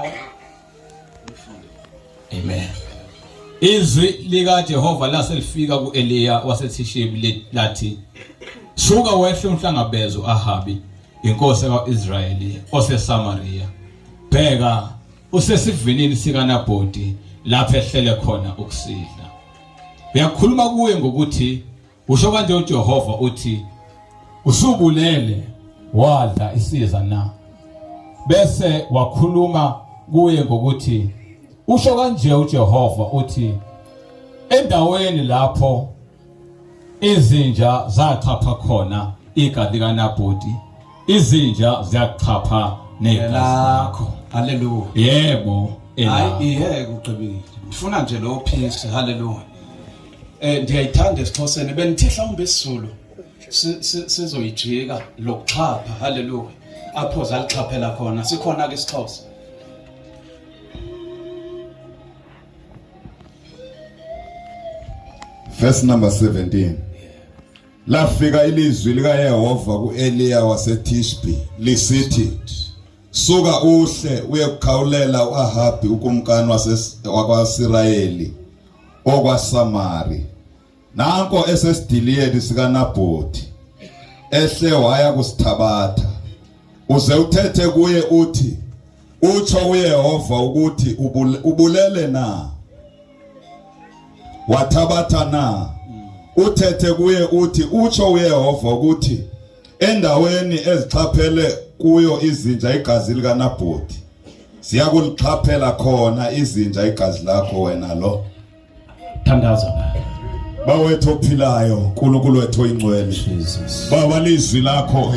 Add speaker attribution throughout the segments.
Speaker 1: 34.
Speaker 2: Amen. Izwi lika Jehova laselifika kuEliya waseThishibi lathi, Suka wehle umhlangabeze uAhabi inkosi kaIsrayeli oseSamaria. Bheka usesivinini sikaNabhoti lapho ehlele khona ukusidla. Uyakhuluma kuye ngokuthi Usho kanje uJehova uthi usubulele wadla isiza na? Bese wakhuluma kuye ngokuthi usho kanje uJehova uthi endaweni lapho izinja zachapha khona igazi likaNabhoti izinja ziyachapha negazi
Speaker 1: lakho. Haleluya.
Speaker 2: Yebo.
Speaker 1: Hayi iyeke ugqibile. Ngifuna nje lo peace. Haleluya. Eh ndiyayithanda esiXhoseni benithe mhlawumbe isiZulu sizoyijika lokuxhapha haleluya apho zalixhaphela khona sikhona ke isiXhosa.
Speaker 3: Verse number 17. Lafika ilizwi likaYehova kuEliya waseTishbi lisithi Suka uhle uye kukhawulela uAhabi ukumkani wakwaSirayeli okwaSamari. Nanko esesidiliyeni sikaNabhoti ehle waya kusithabatha. Uze uthethe kuye uthi utsho uYehova ukuthi ubulele na wathabatha na uthethe kuye uthi utsho uYehova ukuthi endaweni ezixhaphele kuyo izinja igazi likaNabhoti ziyakulixhaphela khona izinja igazi lakho wena lo.
Speaker 1: Thandaza baba.
Speaker 3: Bawethu ophilayo, uNkulunkulu wethu oyingcwele. Baba lizwi lakho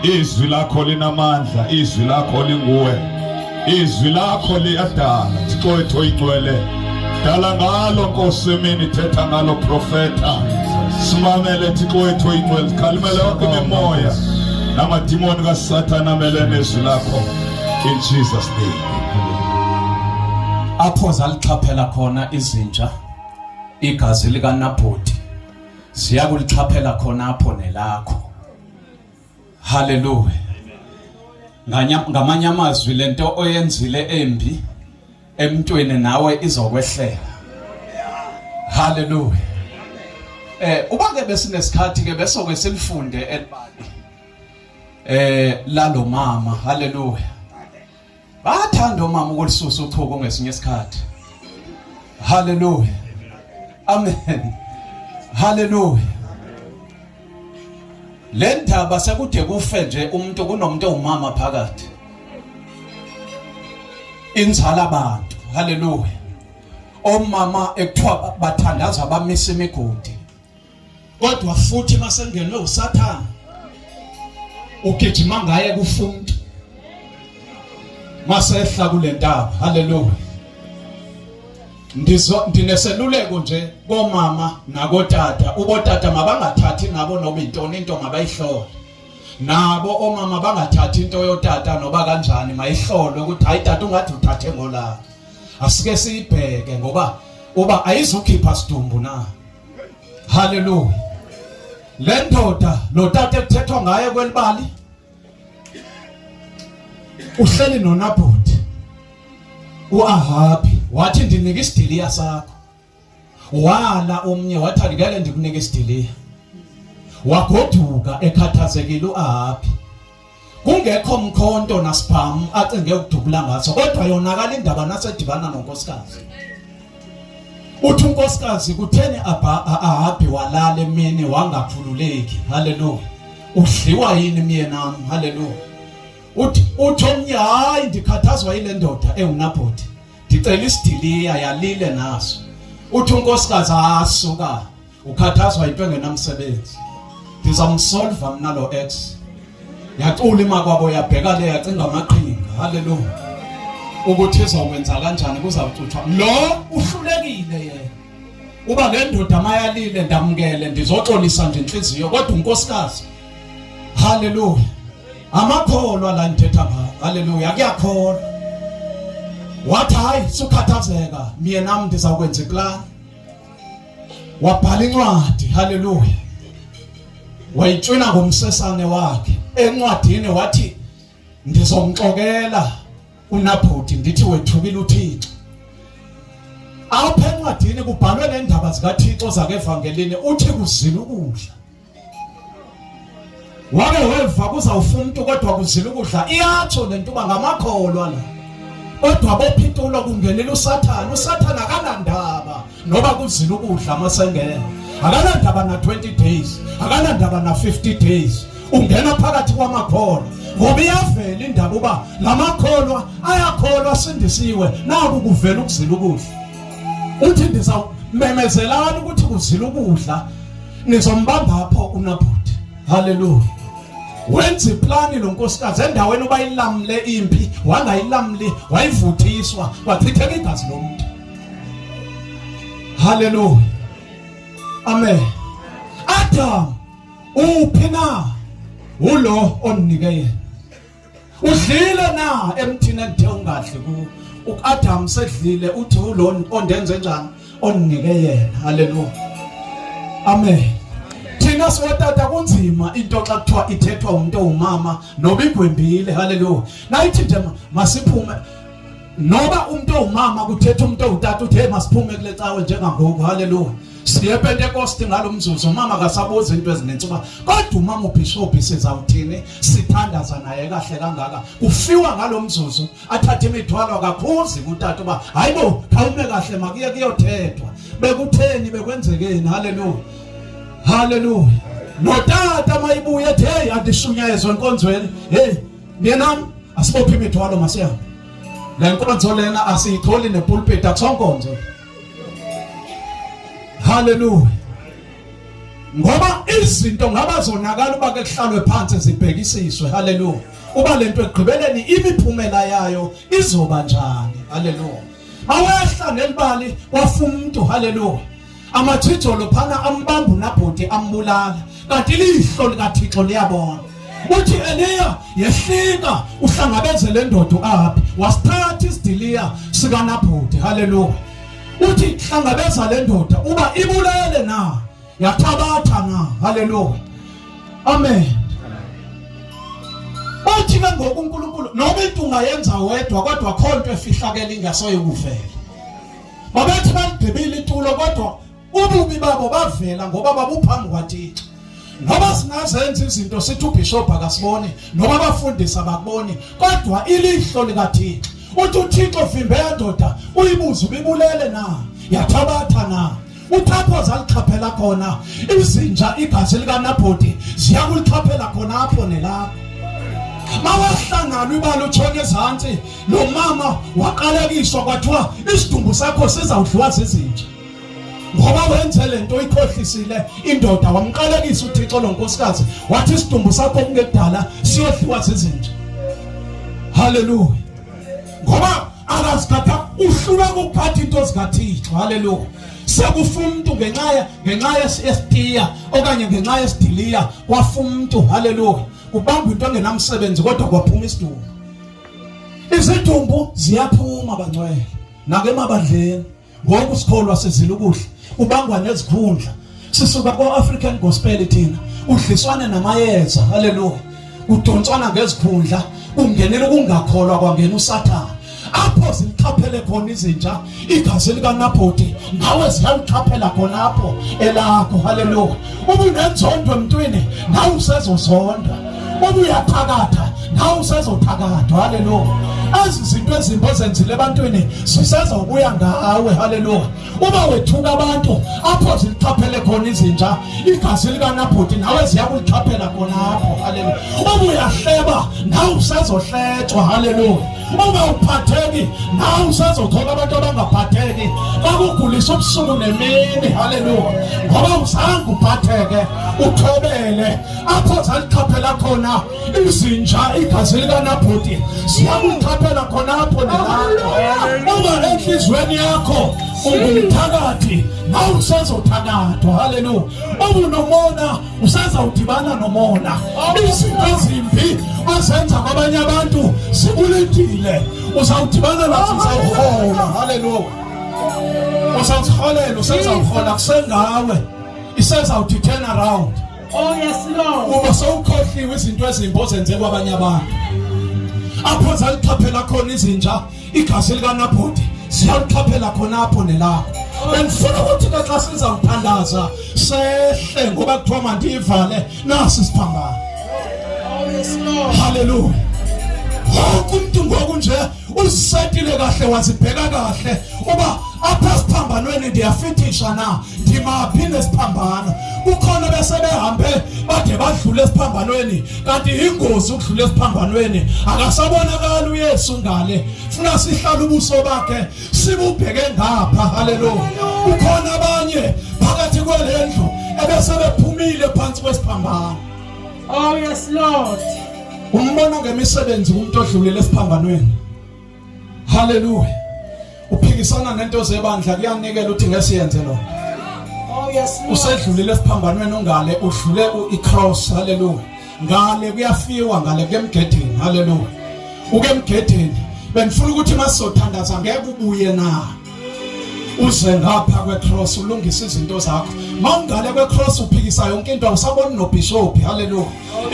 Speaker 3: izwi lakho linamandla, izwi lakho linguwe. Izwi lakho liyadala, Thixo wethu oyingcwele. Dala ngalo Nkosi emini, thetha ngalo profeta. Simamele Thixo wethu oyingcwele, sikhalimele yonke imimoya namadimoni kaSathane amelene nezwi lakho. In Jesus name.
Speaker 1: Apho zalixhaphela khona izinja igazi likaNabhoti ziyakulixhaphela khona apho nelakho. Haleluya. Ngamanye amazwi lento oyenzile embi emntwini nawe izokwehlela. Haleluya. Eh uba ke besinesikhathi ke besoke silifunde elibali. Eh lalomama haleluya. Bathanda omama ukulisusa uchuku ngesinye isikhathi. Haleluya. Amen. Haleluya. Le ndaba sekude kufe nje umuntu kunomuntu owumama phakathi. Inzala abantu. Haleluya. Omama ekuthiwa bathandaza bamisa imigodi. Kodwa futhi masengenwe uSathane ugijima ngaye kufumuntu masehla kule ntaba. Haleluya. Ndizo ndineseluleko nje komama nakotata, ubotata mabangathathi nabo noma intoni into mabayihlole. Nabo omama bangathathi into yotata noba kanjani mayihlolwe ukuthi hayi tata ungathi uthathe ngolaka. Asike siyibheke ngoba uba ayizukhipha sidumbu na. Haleluya. Le ndoda lo tata ekuthethwa ngaye kwelibali uhleli noNabhoti uAhabi wathi ndinike isidiliya sakho. Wala omnye wathi angeke ndikunike isidiliya. Wagoduka ekhathazekile uAhabi. Kungekho mkhonto nasibhamu acinge ukudubula ngaso kodwa yonakala indaba nasedibana nonkosikazi. Uthi unkosikazi kutheni Ahabi walala emini wangakhululeki. Haleluya. Udliwa yini myenami? Haleluya. Uthi uthi omnye hayi ndikhathazwa yile ndoda ewuNabhoti. Ndicela isidiliya yalile naso. Uthi unkosikazi asuka ukhathazwa into engenamsebenzi. Ndizamsolva mna lo ex. Yacula imakwabo yabheka le yacinga amaqhinga. Haleluya. Ukuthi izokwenza kanjani kuzawucuthwa. Lo uhlulekile yena. Uba le ndoda mayalile ndamukele ndizoxolisa nje inhliziyo kodwa unkosikazi. Haleluya. Amakholwa la ngithetha ngawo. Haleluya. Kuyakholwa. Wathi hayi sukhathazeka mina nami ndizawukwenza iplan. Wabhala incwadi. Haleluya. Wayitshwina ngomsesane wakhe encwadini wathi ndizomxokela uNabhoti. Ndithi wethukile uThixo. Apha encwadini kubhalwe nendaba zikaThixo zakevangelini uthi kuzila ukudla. Wake weva kuzawufa umuntu kodwa kuzila ukudla. Iyatsho lento uba ngamakholwa la. Kodwa bophitulo kungenela uSathane. uSathane akanandaba noba kuzila ukudla masengena. Akanandaba na 20 days, akanandaba na 50 days. Ungena phakathi kwamakholwa ngoba iyavela indaba uba lamakholwa ayakholwa asindisiwe naku kuvela ukuzila ukudla. Uthi ndizawumemezelana ukuthi kuzila ukudla nizombamba apho uNabhoti. Haleluya. Wenza iplani lo nkosikazi endaweni ubayilamle impi wangayilamli wayivuthiswa kwachitheka igazi lomuntu. Haleluya. Amen. Adam uphi na ulo onike yena udlile na emthini engithe ungadli ku uAdam sedlile uthi ulo ondenze njani onike yena haleluya amen thina siwotata kunzima into xa kuthiwa ithethwa umuntu owumama noba igwembile haleluya nayithi nje masiphume noba umuntu owumama kuthetha umuntu owutata uthi hey masiphume kule cawe njengangoku haleluya siye ePentecost ngalomzuzu umama akasabuza into ezininzi uba kodwa umama ubishop sizawuthini sithandaza naye kahle kangaka kufiwa ngalomzuzu athathe imithwalo akakhuzi kutata uba hayibo khawume kahle makuye kuyothethwa bekutheni bekwenzekeni haleluya haleluya notata mayibuye ethi hey andishunyayezwe enkonzweni hey Ngenam asibophe imithwalo masihambe. Le nkonzo lena asiyitholi nepulpit akusonkonzo. Hallelujah. Ngoba izinto ngaba zonakala uba ke kuhlalwe phansi zibhekisiswe. Hallelujah. Uba lento ekugqibeleni imiphumela yayo izoba njani. Hallelujah. Awehla nelibali wafa umuntu. Hallelujah. Amathijolo phana ambamba uNabhoti ambulala kanti ilihlo likaThixo liyabona. Uthi Eliya yehlika uhlangabeze le ndoda uAhabi wasithatha isidiliya sikaNabhoti. Haleluya. Uthi hlangabeza le ndoda uba ibulele na yathabatha na. Haleluya. Amen. Uthi ke ngoku uNkulunkulu noma into ungayenza wedwa kodwa khonto efihlakele ingasoyikuvela. Babethi baligqibile itulo kodwa ububi babo bavela ngoba babuphambi kwaThixo. Noba singazenza izinto sithi ubishop akasiboni noba abafundisi abakuboni kodwa ilihlo likaThixo uthi uThixo vimbe yandoda uyibuze ubibulele na yathabatha na uthapho zalixhaphela khona izinja igazi likaNabhoti ziyakulixhaphela khona apho nelapho mawahlangana ibala utshona ezantsi lo mama waqalekiswa kwathiwa isidumbu sakho sizawudliwa zizinja ngoba wenze lento ikhohlisile indoda wamqalekisa uThixo lo nkosikazi wathi isidumbu sakho kungekudala siyodliwa zizinja haleluya ngoba akazikhatha uhlulwa ukuphatha into zikaThixo haleluya sekufa umuntu ngenxa ngenxa yesitiya okanye ngenxa yesidiliya kwafa umuntu haleluya ubamba into engenamsebenzi kodwa kwaphuma isidumbu Izidumbu ziyaphuma bangcwele nake emabandleni ngoku sikholwa sizila ukudla ubangwa nezikhundla sisuka ko-African Gospel thina udliswane namayeza haleluya kudonswana ngezikhundla kungenela ukungakholwa kwangena uSathane apho zilixhaphele khona izinja igazi likaNabhoti nawe ziyalixhaphela khona apho elakho haleluya ubunenzondo emntwini nawe usezozonda ubuyathakatha nawe usezothakathwa haleluya ezi zinto ezimbi ozenzile ebantwini zisezobuya ngawe haleluya uma wethuka abantu apho zilixhaphele khona izinja igazi likanabhoti nawe ziyakulixhaphela khona apho haleluya uma uyahleba nawe usezohletshwa haleluya uma uphatheki nawe usezothola abantu abangaphatheki bakugulisa ubusuku nemini haleluya ngoba uzange uphatheke uthobele apho zalixhaphela khona izinja igazi likanabhoti ziyakuxhaphela khona apho nelakho uma enhliziyweni yakho ungumthakathi nawe usezothakathwa haleluya ubunomona usazawudibana nomona izinto ezimbi ozenza kwabanye abantu zikulindile uzawudibana nazo uzawuhola haleluya usawuziholela usezawuhola kusengawe isezawuthi turn around
Speaker 4: Oh yes Lord.
Speaker 1: Uma sewukhohliwe izinto ezimbi ozenze kwabanye abantu. Apho zalixhaphela khona izinja igazi likaNabhoti, siyalixhaphela khona apho nelakho. Bengifuna ukuthi ke xa sizawuthandaza sehle, ngoba kuthiwa mandiyivale nasi isiphambano. Haleluya. Wonke umuntu ngoku nje uzisetile kahle, wazibheka kahle uba apha esiphambanweni ndiyafithisha na, ndimaphi nesiphambano. Kukhona bese behambe bade badlule esiphambanweni, kanti ingozi ukudlula esiphambanweni, akasabonakali uYesu ngale. Funa sihlale ubuso bakhe sibubheke ngapha. Haleluya. Kukhona abanye phakathi kwelendlu ebese bephumile phansi kwesiphambano.
Speaker 4: Oh yes Lord.
Speaker 1: Umbona ngemisebenzi umuntu odlulele esiphambanweni. Haleluya. Uphikisana nento zebandla, kuyanikela uthi ngesiyenze lo.
Speaker 4: Oh yes Lord.
Speaker 1: Usedlulile esiphambanweni, ungale udlule ucross. Haleluya. Ngale kuyafiwa, ngale kuyemgedeni. Haleluya. Uke emgedeni. Bengifuna ukuthi masizothandaza ngeke ubuye na. Uze ngapha kwecross ulungise izinto zakho. Mawungale kwecross uphikisa yonke into, awusaboni nobishop. Haleluya.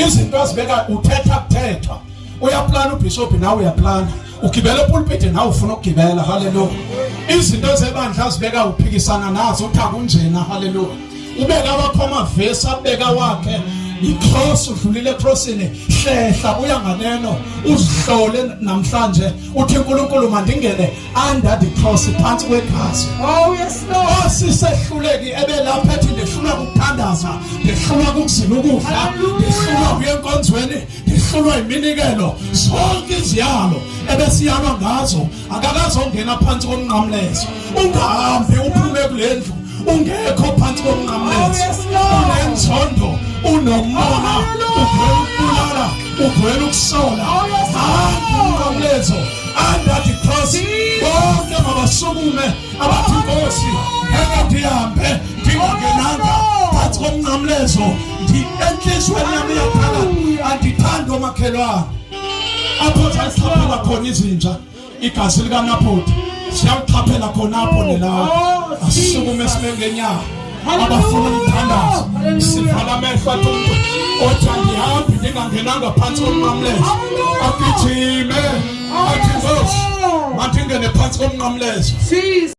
Speaker 1: Izinto azibeka uthetha kuthethwa. Uyaplana ubishop, nawe uyaplana. Ugibela epulpit, nawe ufuna ukugibela. Haleluya. Izinto zebandla azibeka uphikisana nazo, uthi akunjena. Haleluya. Ubeka wakho amavesi, abeka wakhe icross, udlulile ecrossini, hlehla uya nganeno, uzihlole namhlanje uthi uNkulunkulu mandingene under the cross, phansi kwegazi.
Speaker 4: Oh yes Lord.
Speaker 1: Osisehluleki ebelapha ethi ndehlulwa ukuthandaza, ndehlulwa ukuzila ukudla, ndehlulwa ukuya enkonzweni, ndehlulwa iminikelo, zonke iziyalo ebesiyalwa ngazo, akakazongena phansi komnqamlezo. Ungahambi uphume kule ndlu ungekho phansi komnqamlezo. Unenzondo, unomona, ugcwele ukubulala, ugcwele ukusola, hambi umnqamlezo under the cross. Bonke mabasukume abathi Nkosi, ngeke ndihambe ndingangenanga phansi komnqamlezo. Enhliziyweni yami iyaphakathi, andithandi omakhelwane. Apho zalixhaphela khona izinja igazi likaNabhoti, siyalixhaphela khona apho nelapho. Asisukume sime ngenyawo abafuna umthandazo, sivala amehlo. Athi umuntu othi andihambi ndingangenanga phantsi komnqamlezo, agijime athi Nkosi, mandingene phantsi komnqamlezo.